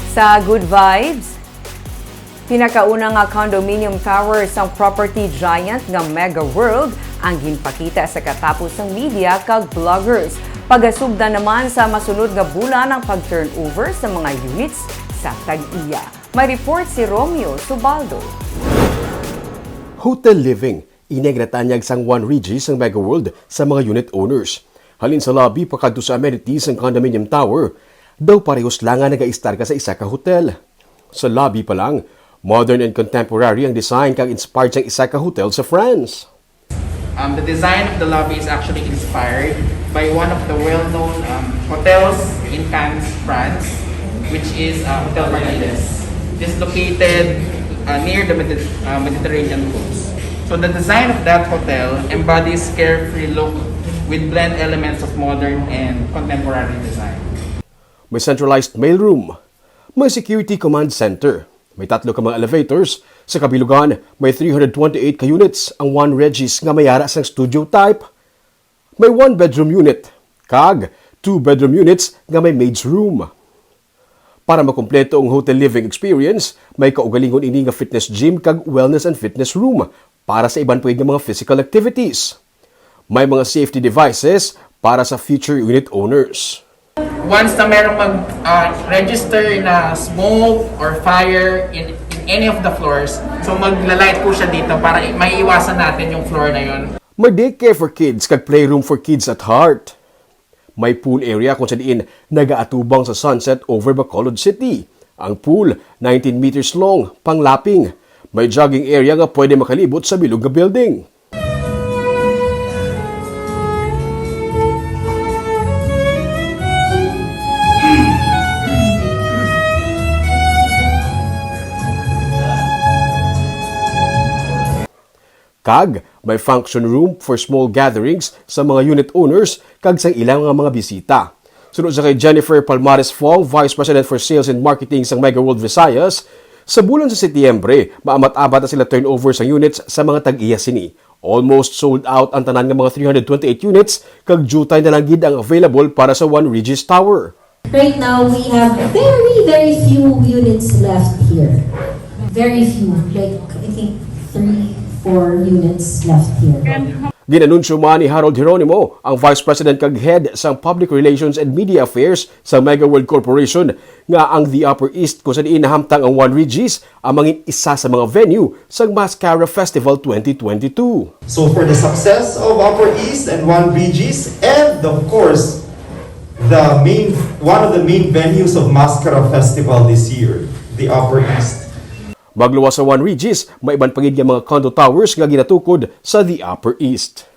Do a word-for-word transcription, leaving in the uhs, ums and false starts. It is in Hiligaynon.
Sa Good Vibes, pinakauna nga condominium tower sang property giant nga Mega World ang ginpakita sa katapos sang media kag bloggers. Pagasugdan naman sa masunod nga bulan ang pag-turnover sa mga units sa tag-iya. May report si Romeo Subaldo. Hotel living, ini ang ginatanyag sang One Regis sang Mega World sa mga unit owners. Halin sa lobby pakadto sa amenities sang condominium tower, daw parehos lang nga nagaistar ka sa isa ka hotel. Sa lobby pa lang, modern and contemporary ang design kag inspired sang isa ka hotel sa France. Um, the design of the lobby is actually inspired by one of the well-known um, hotels in Cannes, France, which is uh, Hotel Martinez. This is located uh, near the Medi- uh, Mediterranean coast. So the design of that hotel embodies carefree look with blend elements of modern and contemporary design. May centralized mailroom. May security command center. May tatlo ka mga elevators. Sa kabilugan, may three hundred twenty-eight ka units ang One Regis nga may ara sang studio type. May one bedroom unit kag two bedroom units nga may maid's room. Para makumpleto ang hotel living experience, may kaugalingon ini nga fitness gym kag wellness and fitness room para sa iban pa gid nga mga physical activities. May mga safety devices para sa future unit owners. Once na merong mag-register na smoke or fire in, in any of the floors, so magla-light po siya dito para i- maiiwasan natin yung floor na yon. May daycare for kids kag playroom for kids at heart. May pool area kung sa diin nagaatubang sa sunset over Bacolod City. Ang pool, nineteen meters long, pang-lapping. May jogging area nga pwede makalibot sa bilog nga building. Kag may function room for small gatherings sa mga unit owners kag sa ilang nga mga bisita. Suno sa kay Jennifer Palmares Fong, Vice President for Sales and Marketing sang Mega World Visayas, sa bulan sa Setyembre, maamat-amat na sila turnover sa units sa mga tag-iya sini. Almost sold out ang tanan nga mga three hundred twenty-eight units, kag diutay na lang gid ang available para sa One Regis Tower. Right now, we have very, very few units left here. Very few, like, I think three, four units left here. Ginanunsyo man ni Harold Jeronimo, ang Vice President kag Head sang Public Relations and Media Affairs sa Mega World Corporation, nga ang The Upper East, kung sa diin nahamtang ang One Regis, ang mangin isa sa mga venue sang Mascara Festival twenty twenty-two. So for the success of Upper East and One Regis, and of course, the main one of the main venues of Mascara Festival this year, the Upper East. Magluwas sa One Regis, may iban pa gid nga mga condo towers nga ginatukod sa The Upper East.